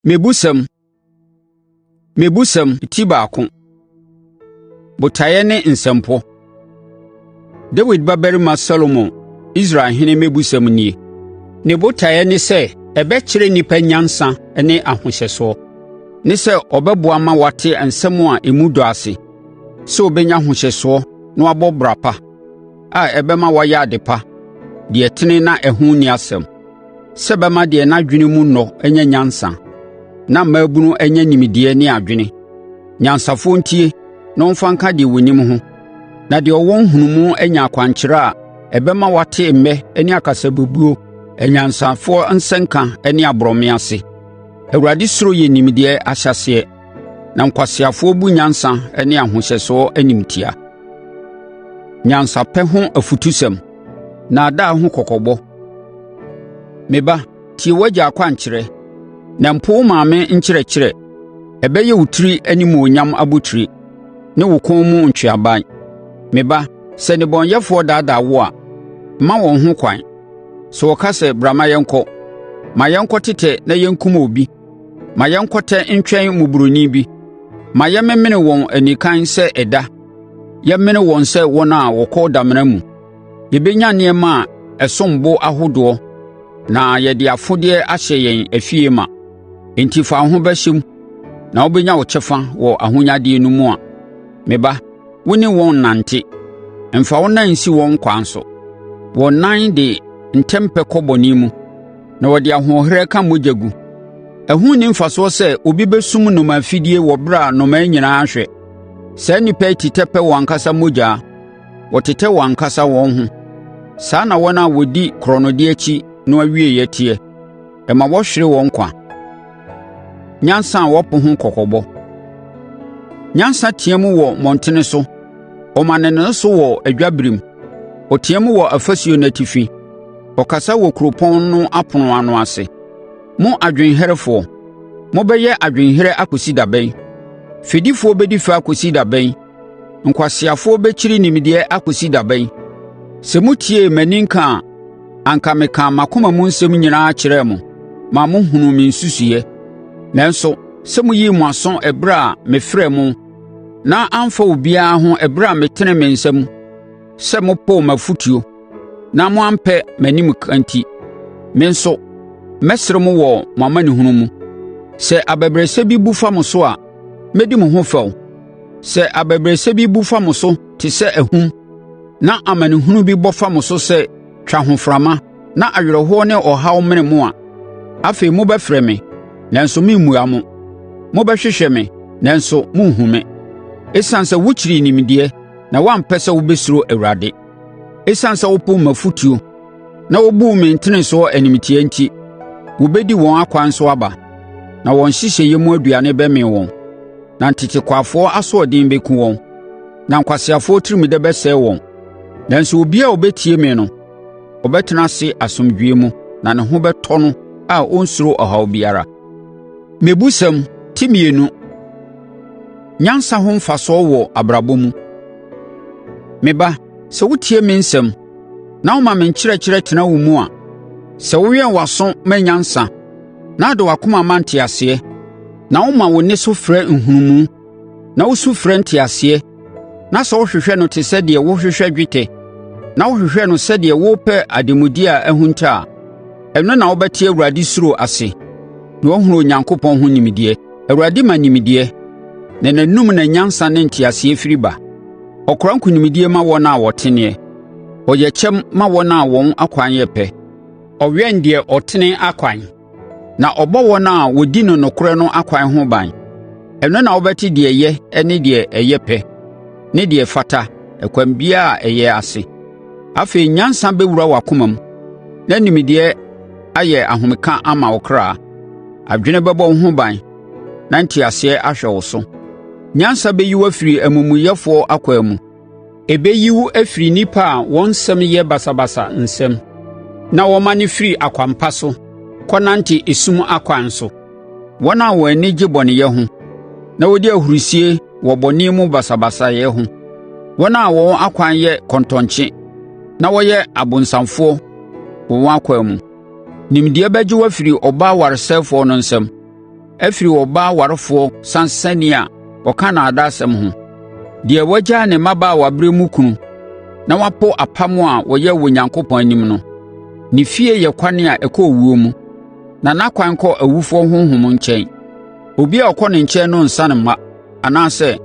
MMEBUSƐM 1 Botaeɛ Ne Nsɛmpɔ Dawid babarima Salomo, Israelhene mmɛbusɛm nie. Ne botaeɛ ne sɛ ɛbɛkyerɛ nnipa nyansa ne ahohyɛsoɔ, ne sɛ ɔbɛboa ama wɔate nsɛm a emu dɔ ase, sɛ ɔbɛnya ahohyɛsoɔ na wabɔ ɔbra pa, a ɛbɛma wayɛ ade pa, deɛ ɛtene na ɛho nni asɛm, sɛ ɛbɛma deɛ n'adwene mu nnɔ anya nyansa, na mmabunu anya nimdeɛ ne adwene. Nyansafoɔ ntie na ɔmfa nka deɛ ɔnim ho, na deɛ ɔwɔ nhunumu anya akwankyerɛ a ɛbɛma wate mmɛ ne akasabebuo, anyansafoɔ nsɛnka ne aborɔme ase. Awurade suro yɛ nimdeɛ ahyɛaseɛ, na nkwaseafoɔ bu nyansa ne ahohyɛsoɔ animtia. Nyansapɛ Ho Afotusɛm Nnaadaa Ho Kɔkɔbɔ Me ba, tie w'agya akwankyerɛ na mpo wo maame nkyerɛkyerɛ. Ɛbɛyɛ wo tiri animuonyam abotire ne wo kɔn mu ntweaban. Me ba, sɛ nnebɔneyɛfoɔ daadaa wo a, mma wɔn ho kwan. Sɛ wɔka sɛ, “Bra ma yɛnkɔ, ma yɛnkɔtetɛ na yɛnkum obi; ma yɛnkɔtɛ ntwɛn mmɔborɔni bi. Ma yɛmmene wɔn anikann sɛ ɛda, yɛmmene wɔn sɛ wɔn a wɔkɔ damena mu.” Yɛbɛnya nneɛma a ɛsom bo ahodoɔ na yɛde afodeɛ ahyɛ yɛn afie ma. Enti fa wo ho bɛhyɛ mu na wobɛnya wo kyɛfa wɔ ahonyadeɛ no mu a, me ba, wo ne wɔn nnante. Mfa wo nan nsi wɔn kwan so. Wɔn nan de ntɛmpɛ kɔ bɔne mu, na wɔde ahoɔherɛ ka mogya gu. Ɛho nni mfasoɔ sɛ obi bɛsum nnomaa afidie wɔ ɛberɛ a nnomaa nyinaa hwɛ. Saa nnipa yi tetɛ pɛ wɔn ankasa mogya; wɔtetɛ wɔn ankasa wɔn ho. Saa na wɔn a wɔdi korɔnodeɛ akyi no awieeɛ teɛ; ɛma wɔhwere wɔn nkwa. Nyansa A Wɔpo Ho Kɔkɔbɔ Nyansa team wɔ mmɔntene so; ɔma ne nne so wɔ adwaberem. Ɔteam wɔ afasuo no atifi, ɔkasa wɔ kuropɔn no apono ano ase. “Mo adwenemherɛfoɔ, mobɛyɛ adwenemherɛ akɔsi da bɛn? Fɛdifoɔ bɛdi fɛ akɔsi da bɛn? Nkwaseafoɔ bɛkyiri nimdeɛ akɔsi da bɛn? Sɛ motiee m'animka a, anka mekaa m'akoma mu nsɛm nyinaa kyerɛɛ mo, ma mohunuu me nsusuiɛ. Nanso, sɛ moyii mo aso ɛberɛ a mefrɛɛ mo na amfa obiara ho ɛberɛ a metenee me nsa mu, sɛ mopoo m'afotuo na moampɛ m'animka enti, me nso, mɛsere mo wɔ mo amanehunu mu. Sɛ abɛbrɛsɛ bi bu fa mo so a, mɛdi mo ho fɛw; sɛ abɛbrɛsɛ bi bu fa mo so te sɛ ahum na amanehunu bi bɔ fa mo so sɛ twahoframa na awerɛhoɔ ne ɔhaw mene mo a, afei mobɛfrɛ me, nanso meremmua mo. Mobɛhwehwɛ me, nanso morenhunu me. Esiane sɛ wokyirii nimdeɛ na woampɛ sɛ wobɛsuro Awurade, esiane sɛ wopoo m'afotuo na wobuu me ntenesoɔ animtia enti, wɔbɛdi wɔn akwan so aba, na wɔn nhyehyɛeɛ mu aduane bɛmee wɔn. Na ntetekwaafoɔ asoɔden bɛku wɔn, na nkwaseafoɔ tirimdɛ bɛsɛe wɔn. Nanso obiara a ɔbɛtie me no, ɔbɛtena ase asomdwoeɛ mu na ne ho bɛtɔ no a ɔrensuro ɔhaw biara. MMEBUSƐM 2 Nyansa Ho Mfasoɔ Wɔ Abrabɔ Mu Me ba, sɛ wotie me nsɛm na woma me nkyerɛkyerɛ tena wo mu a, sɛ wowɛn w'aso ma nyansa na wode w'akoma ma nteaseɛ, na woma wo nne so frɛ nhunumu na wosu frɛ nteaseɛ, na sɛ wohwehwɛ no te sɛ deɛ wohwehwɛ dwetɛ, na wohwehwɛ no sɛdeɛ worepɛ ademudeɛ a ahunta a, ɛno na wobɛte Awurade suro ase na woahunu Onyankopɔn ho nimdeɛ. Awurade ma nimdeɛ, na n'anom na nyansa ne nteaseɛ firi ba. Ɔkora nkonimdie ma wɔn a wɔteneɛ; ɔyɛ kyɛm ma wɔn a wɔn akwan yɛ pɛ. Ɔwɛn deɛ ɔtene akwan, na ɔbɔ wɔn a wɔdi no nokorɛ no akwan ho ban. Ɛno na wobɛte deɛ ɛyɛ ne deɛ ɛyɛ pɛ, ne deɛ ɛfata, ɛkwan biara a ɛyɛ ase. Afei nyansa bɛwura w'akoma mu, na nimdeɛ ayɛ ahomeka ama wo kra. Adwene bɛbɔ wo ho ban, na nteaseɛ ahwɛ wo so. Nyansa bɛyi wo afiri amumuyɛfoɔ akwan mu, ɛbɛyi wo afiri nnipa a wɔn nsɛm yɛ basabasa nsam, na wɔmane firi ɛkwan pa so kɔnante esum akwan so, wɔn a wɔn ani gye bɔneyɛ ho na wɔdi ahurisie wɔ bɔne mu basabasayɛ ho, wɔn a wɔn akwan yɛ kɔntɔnkye na wɔyɛ abonsamfoɔ wɔ wɔn akwan mu. Nimdeɛ bɛgye wo afiri ɔbaa waresɛefoɔ no nsam. afiri ɔbaa warefoɔ sansani a ɔka nnaadaasɛm ho, deɛ wagyaa ne mmabaawaberɛ mu kunu na wapo apam a wɔyɛɛ wɔ Onyankopɔn anim no. Ne fie yɛ ɛkwan a ɛkɔ owuo mu, na n'akwan kɔ awufoɔ honhom nkyɛn. Obiara a ɔkɔ ne nkyɛn no nsane mma, anaasɛ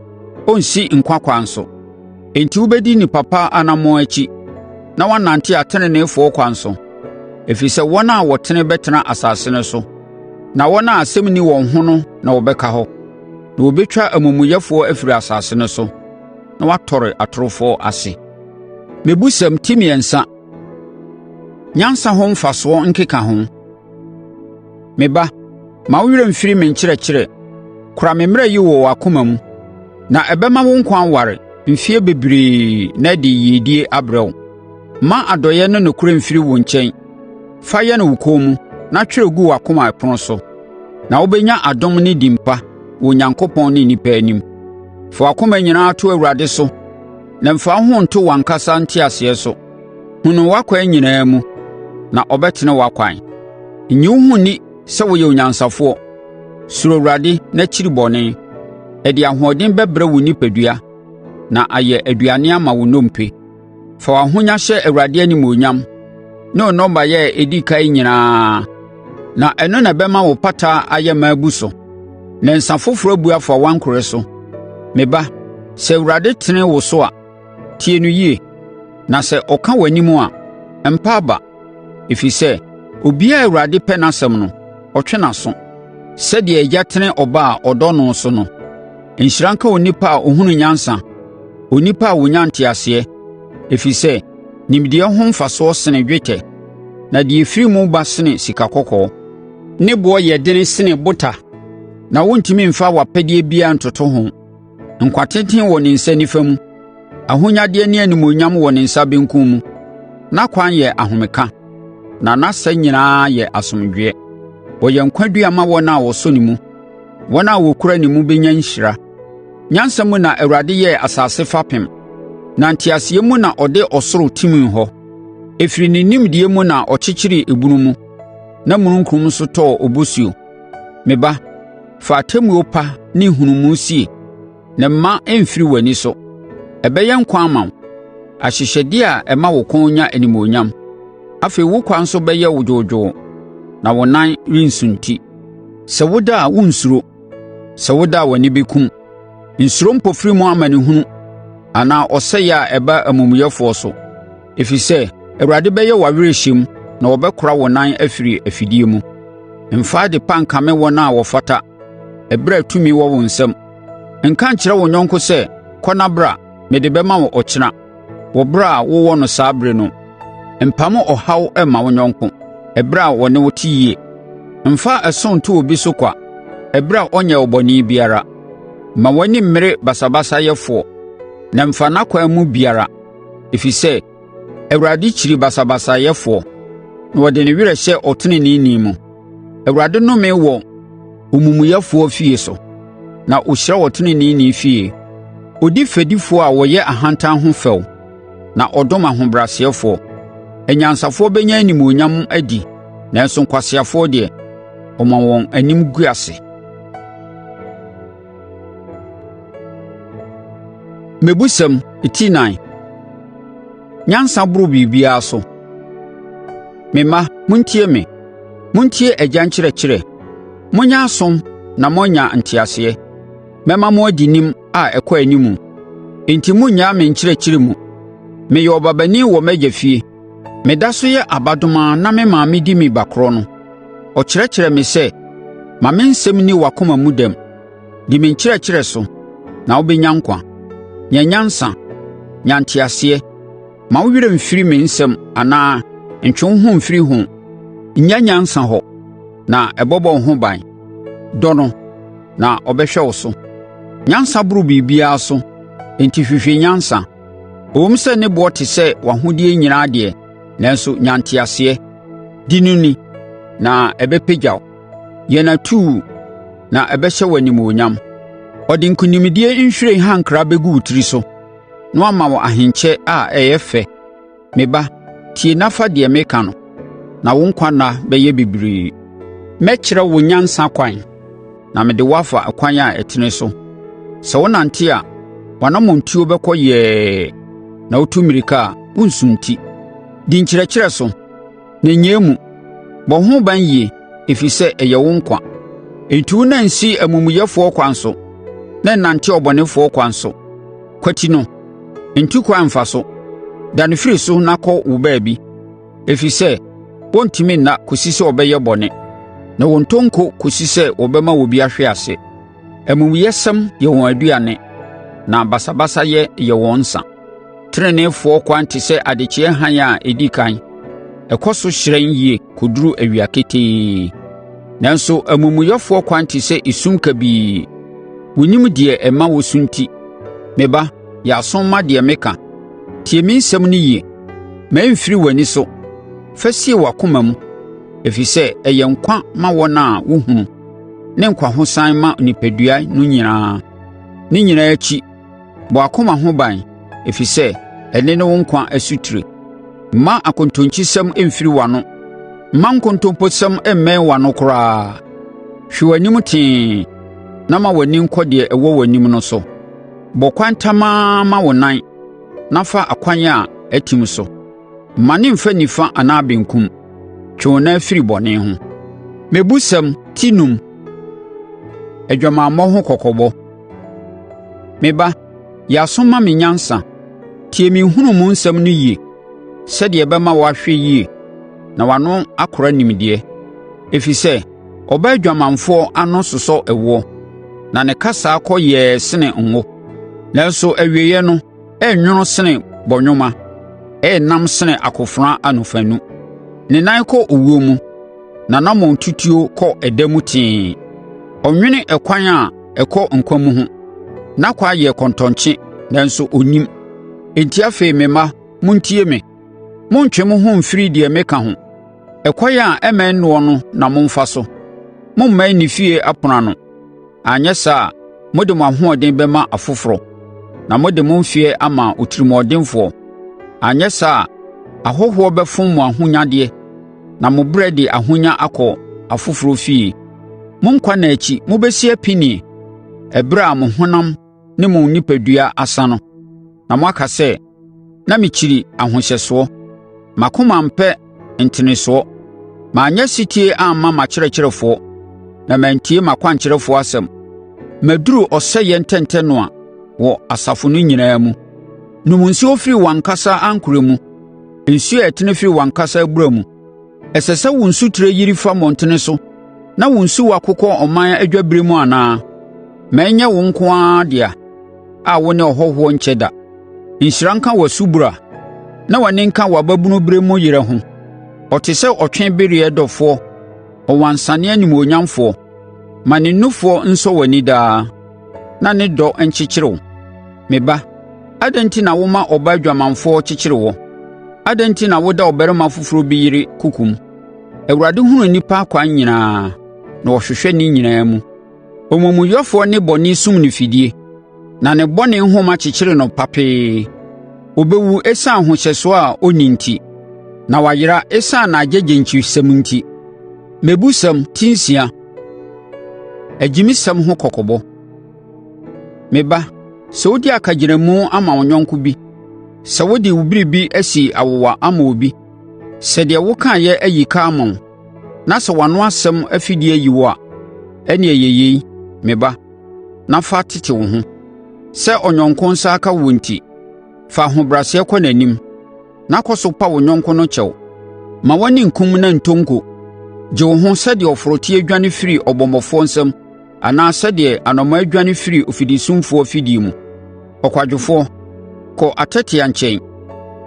ɔrensi nkwa kwan so. Enti wobɛdi nnipa pa anammɔn akyi na woanante ateneneefoɔ kwan so. Ɛfiri sɛ wɔn a wɔtene bɛtena asase no so, na wɔn a asɛm nni wɔn ho no na wɔbɛka hɔ. Na wɔbɛtwa amumuyɛfoɔ afiri asase no so na wɔatɔre atorofoɔ ase. MMEBUSƐM Ti 3. Nyansa Ho Mfasoɔ Nkekaho Me ba, mma wo werɛ mfiri me nkyerɛkyerɛ. Kora me mmara yi wɔ w'akoma mu, na ɛbɛma wo nkwa aware mfeɛ bebree na ɛde yiedie abrɛ wo. Mma adɔeɛ ne nokorɛ mfiri wo nkyɛn. Fa yɛne wo kɔn mu na twerɛ gu w'akoma ɛpono so. Na wobɛnya adom ne din pa wɔ Onyankopɔn ne nnipa anim. Fa w'akoma nyinaa to Awurade so na mfa wo ho nto w'ankasa nteaseɛ so. Hunu no w'akwan nyinaa mu, na ɔbɛtene w'akwan. Nnye wo ho nni sɛ woyɛ onyansafoɔ; suro Awurade na kyiri bɔne. Ɛde ahoɔden bɛbrɛ wo onipadua na ayɛ aduane ama wo nnompe. Fa w'ahonya hyɛ Awurade animuonyam ne wo nnɔbaeɛ a ɛdi ɛkan nyinaa, na ɛno na ɛbɛma wo pata ayɛ ma abu so, na nsã foforɔ abu afa w'ankorɛ so. Me ba, sɛ Awurade tene wo so a, tie no yie, na sɛ ɔka w'anim a, mpa aba. Ɛfiri sɛ, obiara a Awurade pɛ n'asɛm no, ɔtwe n'aso, sɛdeɛ agya tene ɔba a ɔdɔ no so no. Nhyira nka onipa a ɔhunu nyansa, onipa a ɔnya nteaseɛ, ɛfiri sɛ nimdeɛ ho mfasoɔ sene dwetɛ, na deɛ ɛfiri mu ba sene sikakɔkɔɔ. Ne boɔ yɛ dene sene bota, na wontumi mfa w'apɛdeɛ biara ntoto ho. Nkwa tenten wɔ ne nsa nifa mu, ahonyadeɛ ne animuonyam wɔ ne nsa benkum mu. N'akwan yɛ ahomeka, na n'asa nyinaa yɛ asomdwoeɛ. Ɔyɛ nkwa dua ma wɔn a wɔsɔ ne mu, wɔn a wɔkura ne mu bɛnya nhyira. Nyansa mu na Awurade yɛɛ asase fapem, na nteaseɛ mu na ɔde ɔsoro timii hɔ. Ɛfiri ne nimdeɛ mu na ɔkyekyeree ebunu mu, na mununkum nso tɔɔ obosuo. Me ba, fa atemmuo pa ne nhunumu sie, na mma ɛmmfiri w'ani so. Ɛbɛyɛ nkwa ama wo, ahyehyɛdeɛ a ɛma wo kɔn nya animuonyam. Afei wo kwan so bɛyɛ wo dwoodwoo, na wo nan rensunti. Sɛ woda a worensuro, sɛ woda a w'ani bɛkum. Nsuro mpofirim amanehunu anaa ɔsɛeɛ a ɛba amumuyɛfoɔ so, ɛfiri sɛ Awurade bɛyɛ w'awerɛhyɛmu na ɔbɛkora wo nan afiri afidie mu. Mfa ade pa nkame wɔn a wɔfata ɛberɛ a tumi wɔ wo nsam. Nka nkyerɛ wo yɔnko sɛ, “Kɔ na bra, mede bɛma wo ɔkyena,” wɔ berɛ a wowɔ no saa berɛ no. Mpam ɔhaw mma wo yɔnko ɛberɛ a ɔne wo te yie. Mfa ɛso nto obi so kwa ɛberɛ a ɔnyɛɛ wo bɔne biara. Mma w'ani mmere basabasayɛfoɔ, na mfa n'akwan mu biara, ɛfiri sɛ Awurade kyiri basabasayɛfoɔ na ɔde ne werɛ hyɛ ɔteneneeni mu. Awurade nnome wɔ omumuyɛfoɔ fie so, na ɔhyira ɔteneneeni fie. Ɔdi fɛdifoɔ a wɔyɛ ahantan ho fɛw, na ɔdom ahobrɛasefoɔ. Anyansafoɔ bɛnya animuonyam adi, nanso nkwaseafoɔ deɛ, ɔma wɔn anim gu ase. Mmebusɛm Ti 4 Nyansa boro biribiara so. Me mma, montie me; montie agya nkyerɛkyerɛ. Monyɛ aso na moanya nteaseɛ; mɛma mo adi nim a ɛkɔ animu, enti monnnyaa me nkyerɛkyerɛ mu. Meyɛ ɔbabanin wɔ m'agya fie; meda so yɛ abadomaa na me maame di me bakkorɔ no, ɔkyerɛkyerɛɛ me sɛ, Ma me nsɛm nni w'akoma mu dɛm; di me nkyerɛkyerɛ so, na wobɛnya nkwa. Nya nyansa, nya nteaseɛ; mma wo werɛ mfiri me nsɛm anaa ntwe wo ho mfiri ho. Nnya nyansa hɔ, na ɛbɛbɔ wo ho ban; dɔ no, na ɔbɛhwɛ wo so. Nyansa boro biribiara so, enti hwehwɛ nyansa. Ɛwom sɛ ne boɔ te sɛ w'ahodeɛ nyinaa deɛ, nanso nya nteaseɛ. Di no ni, na ɛbɛpagya wo. Yɛ no atuu, na ɛbɛhyɛ wo animuonyam. Ɔde nkonimdie nhwiren hankra bɛgu wo tiri so, na wama wo ahenkyɛ a ɛyɛ fɛ. Me ba, tie na fa deɛ meka no, na wo nkwa nna bɛyɛ bebree. Mɛkyerɛ wo nyansa kwan. na mede wo afa ɛkwan a ɛtene so. Sɛ wonante a, w'anammɔntuo bɛkɔ yɛɛ; na wotu mmirika a, worensunti. Di nkyerɛkyerɛ so, na nnyae mu. Bɔ ho ban yie, ɛfiri sɛ ɛyɛ wo nkwa. Ntu wo nan nsi amumuyɛfoɔ kwan so, na nnante ɔbɔnefoɔ kwan so. Kwati no, ntu kwan mfa so. Dane firi so na kɔ wo baabi, ɛfiri sɛ wɔrentumi nna kɔsi sɛ wɔbɛyɛ bɔne, na wɔnntɔ nko kɔsi sɛ wɔbɛma obi ahwe ase. Amumuyɛsɛm yɛ wɔn aduane, na basabasayɛ yɛ wɔn nsã. Teneneefoɔ kwan te sɛ adekyeeɛ hann a ɛdi ɛkan, ɛkɔ so hyerɛn yie kɔduru awia ketee. Nanso amumuyɛfoɔ kwan te sɛ esum kabii; wɔnnim deɛ ɛma wɔsunti. Me ba, yɛ aso ma deɛ meka; tie me nsɛm no yie. Mma ɛmfiri w'ani so; fa sie w'akoma mu, ɛfiri sɛ ɛyɛ nkwa ma wɔn a wɔhunu ne nkwahosan ma onipadua no nyinaa. Ne nyinaa akyi, bɔ w'akoma ho ban, ɛfiri sɛ ɛno ne wo nkwa asutire. Mma akontonkyisɛm mfiri w'ano; mma nkontomposɛm mmɛn w'ano koraa. Hwɛ w'anim tee, na ma w'ani nkɔ deɛ ɛwɔ w'anim no so. Bɔ kwan tamaa ma wo nan na fa akwan a atim so. Mmane mfa nifa anaa benkum; twe wo nan firi bɔne ho. MMEBUSƐM Ti 5 Adwamammɔ Ho Kɔkɔbɔ Me ba, yɛ aso ma me nyansa; tie me nhunumu nsɛm no yie, sɛdeɛ ɛbɛma woahwɛ yie na w'ano akora nimdeɛ. Ɛfiri sɛ ɔbaa odwamanfoɔ ano sosɔ ɛwoɔ, na ne kasa kɔ yɛɛ sene ngo. Nanso awieeɛ no ɛyɛ nwono sene bɔnwoma, ɛyɛ nnam sene akofena anofanu. Ne nan kɔ owuo mu, n'anammɔntutuo kɔ ɛda mu tee. Ɔnnwene ɛkwan a ɛkɔ nkwa mu ho; n'akwan yɛ kɔntɔnkye nanso ɔnnim. Enti afei me mma montie me; monntwe mo ho mfiri deɛ meka ho. Ɛkwan a ɛmmɛn noɔ no na momfa so; mommmɛn ne fie apono ano, anyɛ saa a mode mo ahoɔden bɛma ɔfoforɔ na mode mo mfeɛ ama otirimuɔdenfoɔ. Anyɛ saa a ahɔhoɔ bɛfom mo ahonyadeɛ na mo brɛ de ahonya akɔ afoforɔ fie. Mo nkwa nna akyi mobɛsi apinie ɛberɛ a mo honam ne mo onipadua asa no, na moaka sɛ, “Na mekyiri ahohyɛsoɔ! M'akoma ampɛ ntenesoɔ. Manyɛ ɔsetie amma m'akyerɛkyerɛfoɔ na mantie m'akwankyerɛfoɔ asɛm. Maduru ɔsɛeɛ ntɛntɛnoa wɔ asafo no nyinaa mu.” Nom nsuo firi w'ankasa ankorɛ mu, nsuo a ɛtene firi w'ankasa abura mu. Ɛsɛ sɛ wo nsutire yiri fa mmɔntene so na wo nsuwa kokɔ ɔman adwaberem anaa? Ma ɛnyɛ wo nko ara dea a wo ne ɔhɔhoɔ nkyɛ da. Nhyira nka w'asubura, na w'ani nka w'ababunu berɛ mu yerɛ ho. Ɔte sɛ ɔtwe bereɛ dɔfoɔ, ɔwansane animuonyamfoɔ. Ma ne nufoɔ nsɔ w'ani daa, na ne dɔ nkyekyere wo. Me ba, adɛn enti na woma ɔbaa dwamanfoɔ kyekyere woɔ? Adɛn enti na woda ɔbarima foforɔ bi yere kokom? Awurade hunu onipa akwan nyinaa na ɔhwehwɛ ne nyinaa mu. Omumuyɛfoɔ nnebɔne sum no afidie, na ne bɔne nhoma kyekyere no papee. Ɔbɛwu ɛsiane ahohyɛsoɔ a ɔnni enti, na wayera ɛsiane n'agyegyentwisɛm enti. MMEBUSƐM Ti 6 Agyimisɛm Ho Kɔkɔbɔ Me ba, sɛ wodi akagyinamu ama wo yɔnko bi, sɛ wode wo biribi asi awowa ama obi, sɛ deɛ wokaeɛ ayi ka ama wo, na sɛ w'ano asɛm afidie ayi wo a, ɛnneɛ yɛ yei, me ba, na fa tete wo ho. Sɛ ɔyɔnko nsa aka wo enti, fa ahobrɛaseɛ kɔ n'anim, na kɔ so pa wo yɔnko no kyɛw. Mma w'ani nkum na ntɔ nko. Gye wo ho sɛdeɛ ɔforoteɛ dwane firi ɔbɔmmɔfoɔ nsam anaa sɛdeɛ anomaa dwane firi ofidiisumfoɔ afidie mu. Ɔkwadwofoɔ, kɔ atɛtea nkyɛn;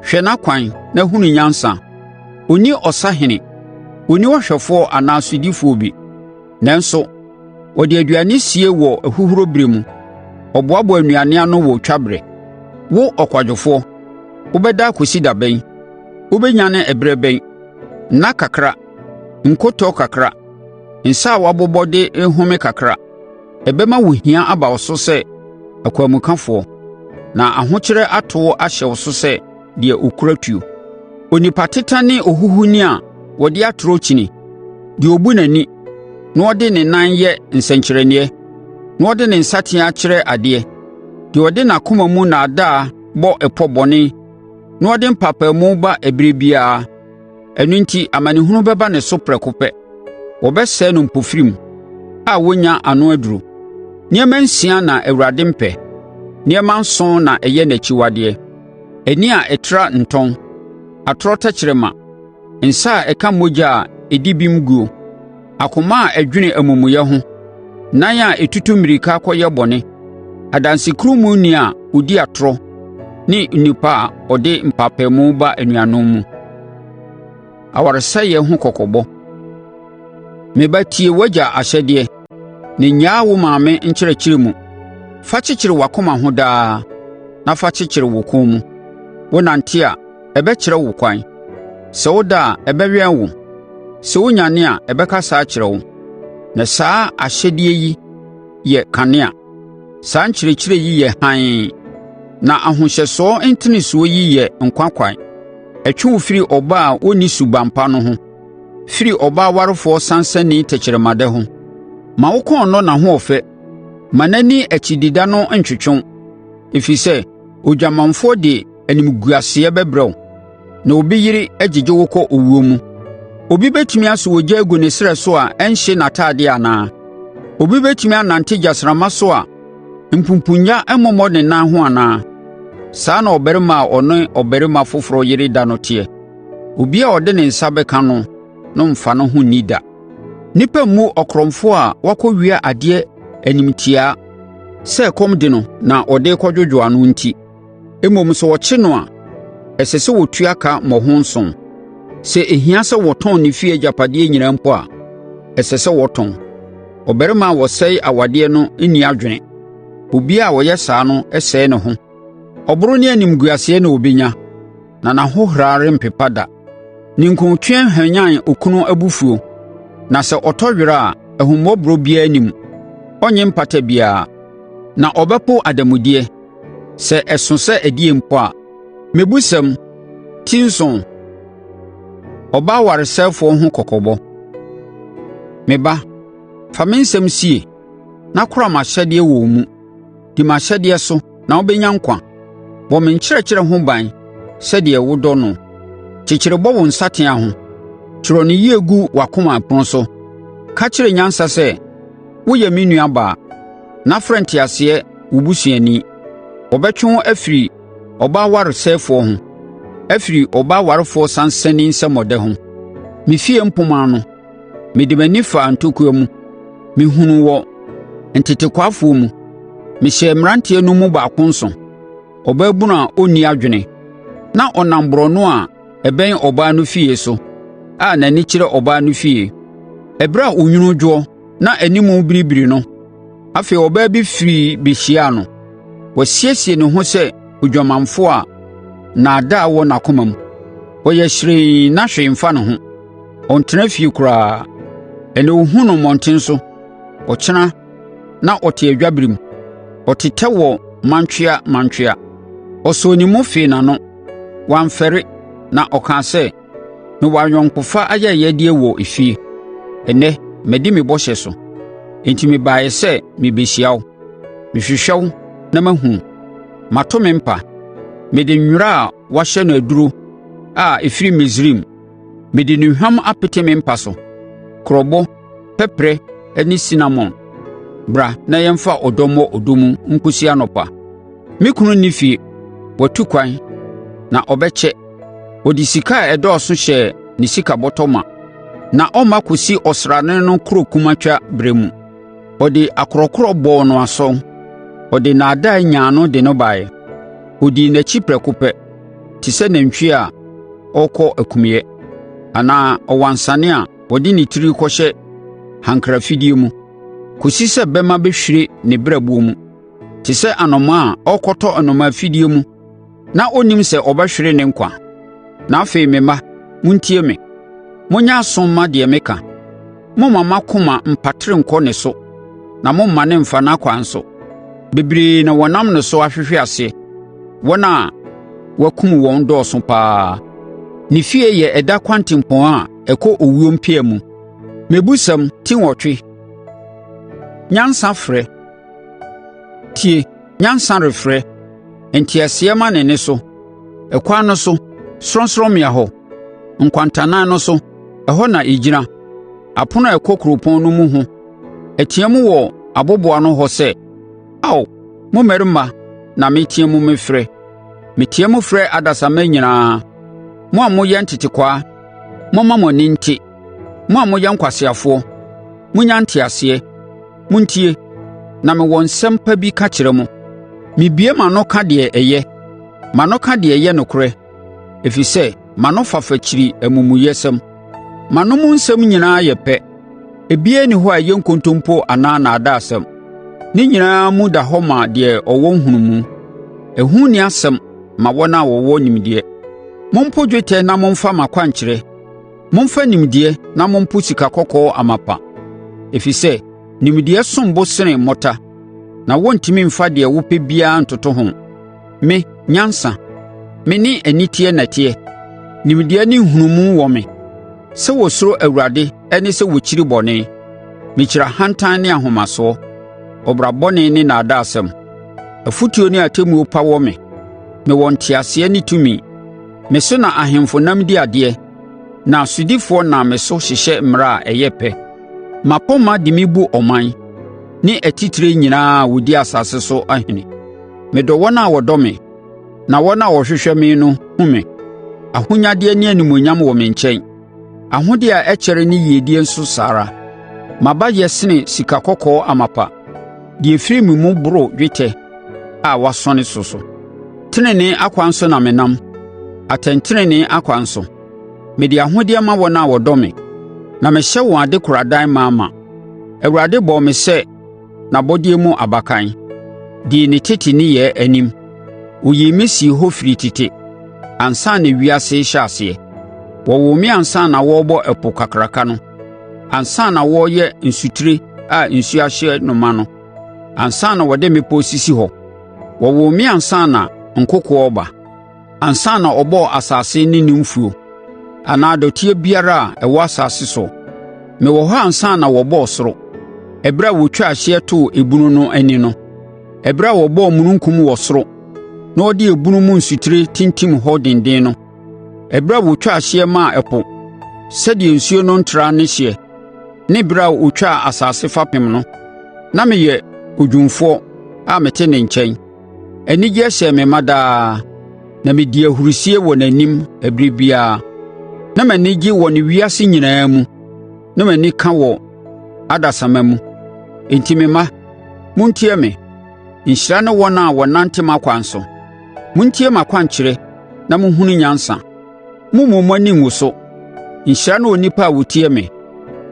hwɛ n'akwan na hunu nyansa! Ɔnni ɔsahene, ɔnni ɔhwɛfoɔ anaa sodifoɔ bi. Nanso, ɔde aduane sie wɔ ahuhuro berɛ mu; ɔboaboa nnuane ano wɔ twaberɛ. Wo ɔkwadwofoɔ, wobɛda akɔsi da bɛn? Wobɛnyane ɛberɛ bɛn? Nna kakra, nkotɔ kakra, nsa a wɔabobɔ de rehome kakra. Ɛbɛma wo hia aba wo so sɛ akwanmukafoɔ, na ahokyere ato ahyɛ wo so sɛ deɛ ɔkura tuo. Onipa teta ne ohuhuni a ɔde atorɔ kyini, deɛ ɔbu n'ani, na ɔde ne nan yɛ nsɛnkyerɛnneɛ na ɔde ne nsateaa kyerɛ adeɛ, deɛ ɔde n'akoma mu nnaadaa bɔ ɛpɔ bɔne na ɔde mpaapaemu ba ɛberɛ biara. Ɛno enti amanehunu bɛba ne so prɛko pɛ; wɔbɛsɛe no mpofirim a wɔnnya ano aduro. Nneɛma nsia na Awurade mpɛ, nneɛma nson na ɛyɛ n'akyiwadeɛ: ani a ɛtra ntɔn, atorɔ tɛkrɛma, nsa a ɛka mogya a ɛdi bem guo, akoma a ɛdwene amumuyɛ ho, nan a ɛtutu mmirika kɔyɛ bɔne, adansekurumu a ɔdi atorɔ ne onipa a ɔde mpaapaemu ba anuanom mu. Awaresɛeɛ Ho Kɔkɔbɔ Me ba, tie w'agya ahyɛdeɛ na nnyaa wo maame nkyerɛkyerɛ mu. Fa kyekyere w'akoma ho daa na fa kyekyere wo kɔn mu. Wonante a, ɛbɛkyerɛ wo ɛkwan. Sɛ woda a, ɛbɛwɛn wo. Sɛ wonyane a, ɛbɛkasa akyerɛ wo. Na saa ahyɛdeɛ yi yɛ kanea, saa nkyerɛkyerɛ yi yɛ hann, na ahohyɛsoɔ ntenesoɔ yi yɛ nkwa kwan. Ɛtwe wo firi ɔbaa a ɔnni suban pa no ho, firi ɔbaa warefoɔ sansani tɛkrɛmadɛ ho. Mma wo kɔn nnɔ n'ahoɔfɛ, mma n'ani akyidida no ntwetwe wo, ɛfiri sɛ odwamanfoɔ de animguaseɛ bɛbrɛ wo na obi yere agyegye wo kɔ owuo mu. Obi bɛtumi asɔ ogya agu ne srɛ so a ɛnhye n'atadeɛ anaa? Obi bɛtumi anante gyasramma so a mpumpunnya mmobɔ ne nan ho anaa? Saa na ɔbarima a ɔne ɔbarima foforɔ yere da no teɛ, obiara a ɔde ne nsa bɛka no no mfa ne ho nni da. Nnipa mmu ɔkorɔmfoɔ a wakɔwia adeɛ animtiaa sɛ ɛkɔm de no na ɔde rekɔdwodwo ano enti. Mmom sɛ wɔkyere no a, ɛsɛ sɛ ɔtua ka mmɔho nson. Sɛ ɛhia sɛ wɔtɔn ne fie agyapadeɛ nyinaa mpo a, ɛsɛ sɛ wɔtɔn. Ɔbarima a ɔsɛe awadeɛ no nni adwene; obiara a ɔyɛ saa no sɛe ne ho. Ɔboro ne animguaseɛ na ɔbɛnya, na n'ahohora rempepa da. Ninkunutweɛ hwanyane okunu abufuo, na sɛ ɔtɔ were a, ahummɔborɔ biara nni mu. Ɔrennye mpata biara, na ɔbɛpo adanmudeɛ, sɛ ɛso sɛ ɛdeɛn mpo a. MMEBUSƐM Ti 7. Ɔbaa Waresɛefoɔ Ho Kɔkɔbɔ Me ba, fa me nsɛm sie na kora m'ahyɛdeɛ wɔ wo mu. Di m'ahyɛdeɛ so na wobɛnya nkwa. Bɔ me nkyerɛkyerɛ ho ban sɛdeɛ wodɔ no. Kyekyere bɔ wo nsateaa ho, twerɛ no yie gu w'akoma ɛpono so. Ka kyerɛ nyansa sɛ, “Woyɛ me nuabaa,” na frɛ nteaseɛ wo busuani. Wɔbɛtwe wo afiri ɔbaa waresɛefoɔ ho, afiri ɔbaa warefoɔ sansani nsɛmmɔdɛ ho. Me fie mpomma ano, mede m'ani faa ntokua mu; mehunuu wɔ ntetekwaafoɔ mu. Mehyɛɛ mmeranteɛ no mu baako nso, ɔbaabunu a ɔnni adwene. Na ɔnam borɔno a ɛbɛn ɔbaa no fie so, a n'ani kyerɛ ɔbaa no fie. Ɛberɛ a onwunu redwoɔ na animu rebiribiri no, afei ɔbaa bi firii bɛhyiaa no. Wasiesie ne ho sɛ odwamanfoɔ a nnaadaa wɔ n'akoma mu. Ɔyɛ hyirenn na hwee mfa ne ho; ɔntena fie koraa. Ɛnnɛ wɔhunu no mmɔntene so, ɔkyena na ɔte adwaberem, ɔtetɛ wɔ mantwea mantwea. Ɔsɔɔ ne mu fee n'ano, wamfɛre na ɔkaa sɛ, “Mewɔ ayɔnkofa ayɛyɛdeɛ wɔ efie; ɛnnɛ madi me bɔhyɛ so. Enti mebaeɛ sɛ merebɛhyia wo; mehwehwɛ wo na mahunu wo! Mato me mpa mede nwera a wɔahyɛ no aduro a ɛfiri Misraim. Mede nnuhwam apete me mpa so, kurobo, pɛperɛ ne sinamon. Bra na yɛmfa ɔdɔ mmɔ ɔdɔ mu nkɔsi anɔpa. Me kunu nni fie, watu ɛkwan na ɔbɛkyɛ. Ɔde sika a ɛdɔɔso hyɛɛ ne sikabɔtɔ ma, na ɔremma kɔsi ɔsrane no korokumatwa berɛ mu. Ɔde akorɔkorɔ bɔɔ no asɔn; ɔde nnaadaa nyaa no de no baeɛ. Ɔdii n'akyi prɛko pɛ, te sɛ nantwie a ɔrekɔ akumiiɛ anaa ɔwansane a ɔde ne tiri rekɔhyɛ hankra afidie mu, kɔsi sɛ bɛmma bɛhwire ne berɛboɔ mu, te sɛ anomaa a ɔrekɔtɔ nnomaa afidie mu na ɔnnim sɛ ɔbɛhwere ne nkwa. Na afei me mma, montie me; monyɛ aso mma deɛ meka. Mommma mo akoma mpatare nkɔ ne so na mommmane mfa n'akwan so. Bebree na wɔnam ne so ahwehwe ase; wɔn a wɔakum wɔn dɔɔso pa ara. Ne fie yɛ ɛda kwantempɔn a ɛkɔ owuo mpia mu. MMEBUSƐM 8. Nyansa Frɛ Tie! Nyansa refrɛ; nteaseɛ ma ne nne so. Ɛkwan no so, sorɔnsorɔmmea hɔ, nkwantanan no so, ɛhɔ na ɛgyina, apono a ɛkɔ kuropɔn no mu ho. Ɛteam wɔ aboboano hɔ sɛ, “Ao, mo mmarima na meteam mefrɛ; meteam frɛ adasamma nyinaa.” Mo a moyɛ ntetekwaa, momma mo ani nte; mo a moyɛ nkwaseafoɔ, monnya nteaseɛ. Montie, na mewɔ nsɛm pa bi ka kyerɛ mo; mebue m'ano ka deɛ ɛyɛ, m'ano ka deɛ ɛyɛ nokorɛ. Ɛfiri sɛ m'anofafa kyiri amumuyɛsɛm; m'ano mu nsɛm nyinaa yɛ pɛ. Ebiara nni hɔ a ɛyɛ nkontompo anaa nnaadaasɛm; ne nyinaa mu da hɔ ma deɛ ɔwɔ nhunumu, ɛho nni asɛm ma wɔn a wɔwɔ nimdeɛ. Mompo dwetɛ na momfa m'akwankyerɛ; momfa nimdeɛ na mompo sikakɔkɔɔ amapa. Ɛfiri sɛ nimdeɛ som bo sene mmɔta, na wɔrentumi mfa deɛ wopɛ biara ntoto ho. Me, nyansa, me ne aniteɛ na ɛteɛ; nimdeɛ ne nhunumu wɔ me. Sɛ wɔsuro Awurade ne sɛ wɔkyiri bɔne. Mekyiri ahantan ne ahomasoɔ, ɔbra bɔne ne nnaadaasɛm. Afotuo ne atemmuo pa wɔ me; mewɔ nteaseɛ ne tumi. Me so na ahemfo nam di adeɛ na sodifoɔ nam me so hyehyɛ mmara a ɛyɛ pɛ. Mmapɔmma de me bu ɔman ne atitire nyinaa a wɔdi asase so ahene. Medɔ wɔn a wɔdɔ me, na wɔn a wɔhwehwɛ me no hunu me. Ahonyadeɛ ne animuonyam wɔ me nkyɛn, ahodeɛ a ɛkyɛre ne yiedie nso saa ara. M'aba yɛ sene sikakɔkɔɔ amapa; deɛ ɛfiri me mu boro dwetɛ a wɔasɔne so so. Tenenee akwan so na menam, atɛntenenee akwan so. Mede ahodeɛ ma wɔn a wɔdɔ me, na mehyɛ wɔn adekoradan ma ma. Awurade bɔɔ me sɛ n'abɔdeɛ mu abakan, dii ne tete nneyɛɛ anim. Ɔyii me sii hɔ firi tete, ansa na ewiase rehyɛ aseɛ. Wɔwoo me ansa na wɔrebɔ ɛpo kakraka no, ansa na wɔreyɛ nsutire a nsuo ahyɛ no ma no, ansa na wɔde mmepɔ resisi hɔ. Wɔwoo me ansa na nkokoɔ reba, ansa na wɔbɔɔ asase ne ne mfuo, anaa dɔteɛ biara a ɛwɔ asase soɔ. Mewɔ hɔ ansa na wɔbɔɔ ɔsoro, ɛberɛ a wɔtwaa hyeɛ too ebunu no ani no, ɛberɛ a wɔbɔɔ omununkum wɔ soro na wɔde ebunu mu nsutire tintim hɔ denden no, ɛberɛ a wɔtwaa hyeɛ maa ɛpo sɛdeɛ nsuo no ntra ne hyeɛ, ne berɛ a wɔtwaa asase fapem no, na meyɛ odwumfoɔ a mete ne nkyɛn. Anigyeɛ hyɛɛ me ma daa, na medii ahurisie wɔ n'anim ɛberɛ biara. Na m'ani gye wɔ ne wiase nyinaa mu, na m'ani ka wɔ adasamma mu. Enti me mma, montie me; nhyira ne wɔn a wɔnante m'akwan so. Montie m'akwankyerɛ na monhunu nyansa, mommmu mo ani ngu so. Nhyira ne onipa a ɔtie me,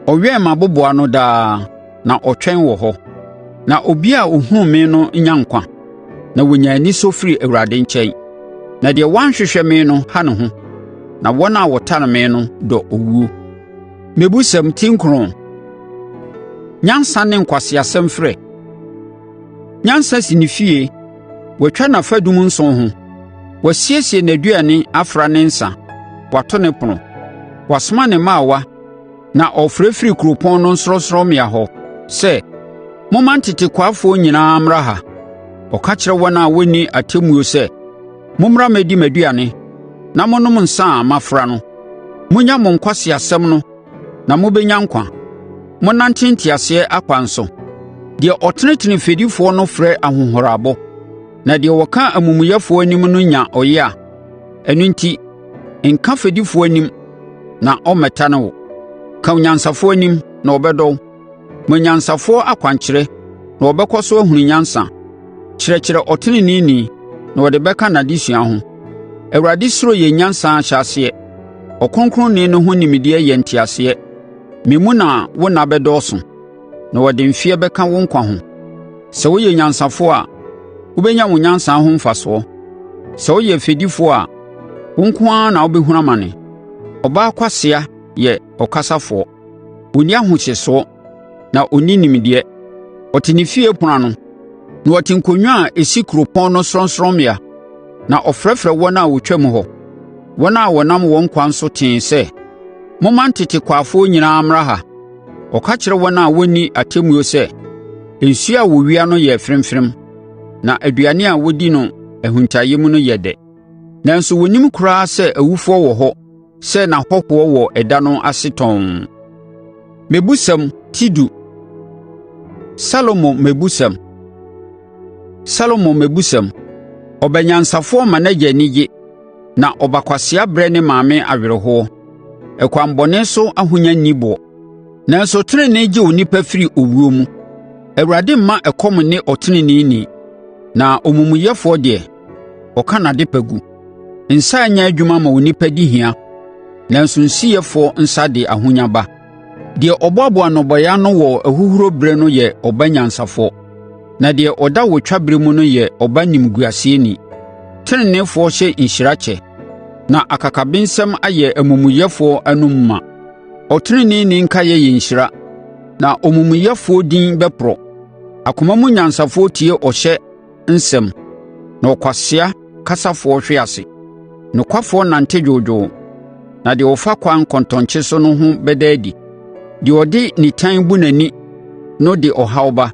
ɔwɛn m'aboboano daa, na ɔtwɛn wɔ hɔ. Na obiara a ɔhunu me no nya nkwa na wɔnya anisɔ firi Awurade nkyɛn. Na deɛ wanhwehwɛ me no ha ne ho, na wɔn a wɔtane me no dɔ owuo. MMEBUSƐM 9. Nyansa Ne Nkwaseasɛm Frɛ Nyansa si ne fie; watwa n'afadum nson ho. Wasiesie n'aduane afra ne nsã; wato ne ɛpono. Wasoma ne mmaawa na ɔrefrɛ firi kuropɔn no sorɔnsorɔmmea hɔ sɛ, “Momma ntetekwaafoɔ nyinaa mmra ha!” Ɔka kyerɛ wɔn a wɔnni atemmuo sɛ, “Mommra mmɛdi m'aduane na monnom nsã a mafra no. Monnya mo nkwaseasɛm no na mobɛnya nkwa; monnante nteaseɛ akwan so.” Deɛ ɔtenetene fɛdifoɔ no frɛ ahohorabɔ, na deɛ ɔka amumuyɛfoɔ anim no nya ɔyea. Ɛno enti, nka fɛdifoɔ anim na ɔmmetane wo. Ka onyansafoɔ anim na ɔbɛdɔ wo. Ma onyansafoɔ akwankyerɛ na ɔbɛkɔ so ahunu nyansa. Kyerɛkyerɛ ɔteneneeni na ɔde bɛka n'adesua ho. Awurade suro yɛ nyansa ahyɛaseɛ; Ɔkronkronni no ho nimdeɛ yɛ nteaseɛ. Me mu na wo nna bɛdɔɔso, na wɔde mfeɛ bɛka wo nkwa ho. Sɛ woyɛ onyansafoɔ a, wobɛnya wo nyansa ho mfasoɔ; sɛ woyɛ fɛdifoɔ a, wo nko ara na wobɛhunu amane. Ɔbaa kwasea yɛ ɔkasafoɔ. Ɔnni ahohyɛsoɔ na ɔnni nimdeɛ. Ɔte ne fie ɛpono ano, na ɔte nkonnwa a ɛsi kuropɔn no sorɔnsorɔmmea, na ɔfrɛfrɛ wɔn a wɔtwam hɔ, wɔn a wɔnam wɔn kwan so tee sɛ, “Momma ntetekwaafoɔ nyinaa mmra ha!” Ɔka kyerɛ wɔn a wɔnni atemmuo sɛ, Nsuo a wɔwia no yɛ fremfrem, na aduane a wɔdi no ahuntaeɛm no yɛ dɛ!” Nanso wɔnnim koraa sɛ awufoɔ wɔ hɔ, sɛ n'ahɔhoɔ wɔ ɛda no ase tɔnn. MMEBUSƐM Ti 10 Salomo Mmɛbusɛm Salomo mmɛbusɛm. Ɔba nyansafoɔ ma n'agya ani gye, na ɔba kwasea brɛ ne maame awerɛhoɔ. Ɛkwan bɔne so ahonya nni boɔ, nanso tenenee gye onipa firi owuo mu. Awurade mma ɛkɔm nne ɔteneneeni, na omumuyɛfoɔ deɛ, ɔka n'adepa gu. Nsa a ɛnyɛ adwuma ma onipa di hia, nanso nsiyɛfoɔ nsa de ahonya ba. Deɛ ɔboaboa nnɔbaeɛ ano wɔ ahuhuro berɛ no yɛ ɔba nyansafoɔ, na deɛ ɔda wɔ twaberɛ mu no yɛ ɔba nimguaseni. Teneneefoɔ hyɛ nhyira kyɛ, na akakabensɛm ayɛ amumuyɛfoɔ anom ma. Ɔteneneeni nkaeɛ yɛ nhyira, na omumuyɛfoɔ din bɛporɔ. Akoma mu nyansafoɔ tie ɔhyɛ nsɛm, na ɔkwasea kasafoɔ hwe ase. Nokwafoɔ nante dwoodwoo, na deɛ ɔfa kwan kɔntɔnkye so no ho bɛda adi. Deɛ ɔde nitan bu n'ani no de ɔhaw ba,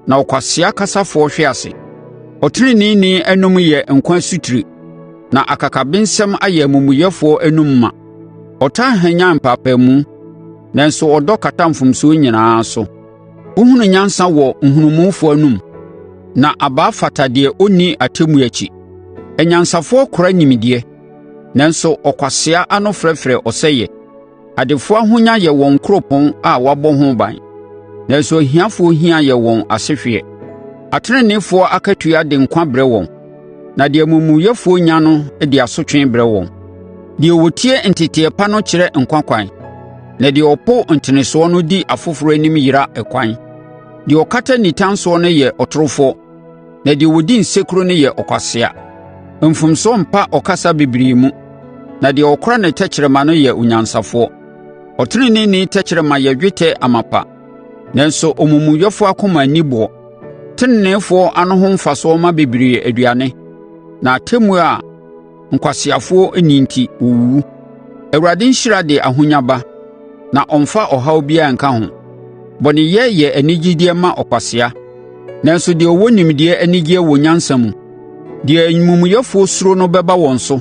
na ɔkwasea kasafoɔ hwe ase. Ɔteneneeni anom yɛ nkwa asutire, na akakabensɛm ayɛ amumuyɛfoɔ anom ma. Ɔtan hwanyane mpaapaemu, nanso ɔdɔ kata mfomsoɔ nyinaa so. Wohunu nyansa wɔ nhunumufoɔ anom, na abaa fata deɛ ɔnni atemmuo akyi. Anyansafoɔ kora nimdeɛ, nanso ɔkwasea ano frɛfrɛ ɔsɛeɛ. Adefoɔ ahonya yɛ wɔn nkuropɔn a wɔabɔ ho ban, nanso ahiafoɔ hia yɛ wɔn asehweɛ. Ateneneefoɔ akatua de nkwa brɛ wɔn, na deɛ amumuyɛfoɔ nya no de asotwe brɛ wɔn. Deɛ ɔtie nteteeɛ pa no kyerɛ nkwa kwan, na deɛ ɔpo ntenesoɔ no di afoforɔ anim yera ɛkwan. Deɛ ɔkata nitan soɔ no yɛ ɔtorofoɔ, na deɛ ɔdi nsekuro no yɛ ɔkwasea. Mfomsoɔ mpa ɔkasa bebree mu, na deɛ ɔkora ne tɛkrɛma no yɛ onyansafoɔ. Ɔteneneeni tɛkrɛma yɛ dwetɛ amapa, nanso omumuyɛfoɔ akoma nni boɔ. Teneneefoɔ ano ho mfasoɔ ma bebree aduane, na atemmuo a nkwaseafoɔ nni enti wɔwuwu. Awurade nhyira de ahonya ba, na ɔmfa ɔhaw biara nka ho. Bɔneyɛ yɛ anigyedeɛ ma ɔkwasea, nanso deɛ ɔwɔ nimdeɛ anigyeɛ wɔ nyansa mu. Deɛ amumuyɛfoɔ suro no bɛba wɔn so,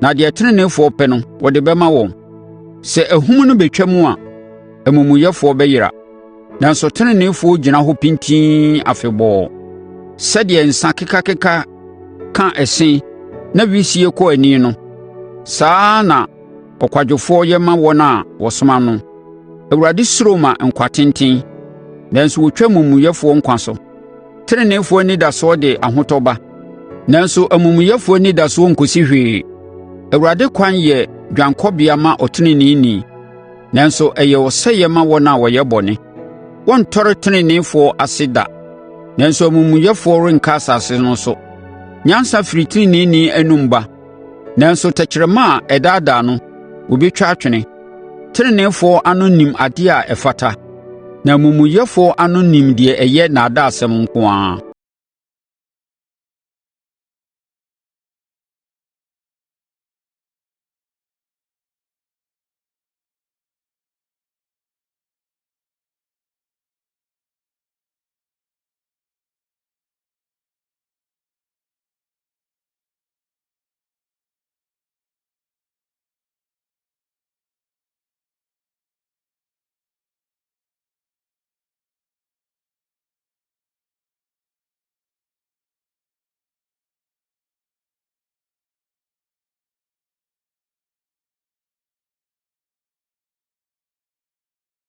na deɛ teneneefoɔ pɛ no, wɔde bɛma wɔn. Sɛ ahum no bɛtwam a, amumuyɛfoɔ bɛyera, nanso teneneefoɔ gyina hɔ pintinn afebɔɔ. Sɛdeɛ nsã kekakeka ka ɛse na wisie kɔ ani no, saa ara na ɔkwadwofoɔ yɛ ma wɔn a wɔsoma no. Awurade suro ma nkwa tenten, nanso wɔtwa amumuyɛfoɔ nkwa so. Teneneefoɔ anidasoɔ de ahotɔ ba, nanso amumuyɛfoɔ anidasoɔ nkɔsi hwee. Awurade kwan yɛ dwanekɔbea ma ɔteneneeni, nanso ɛyɛ ɔsɛeɛ ma wɔn a wɔyɛ bɔne. Wɔrentɔre teneneefoɔ ase da, nanso amumuyɛfoɔ renka asase no so. Nyansa firi teneneeni anom ba, nanso tɛkrɛma a ɛdaadaa no, wɔbɛtwa atwene. Teneneefoɔ ano nim adeɛ a ɛfata, na amumuyɛfoɔ ano nim deɛ ɛyɛ nnaadaasɛm nko ara.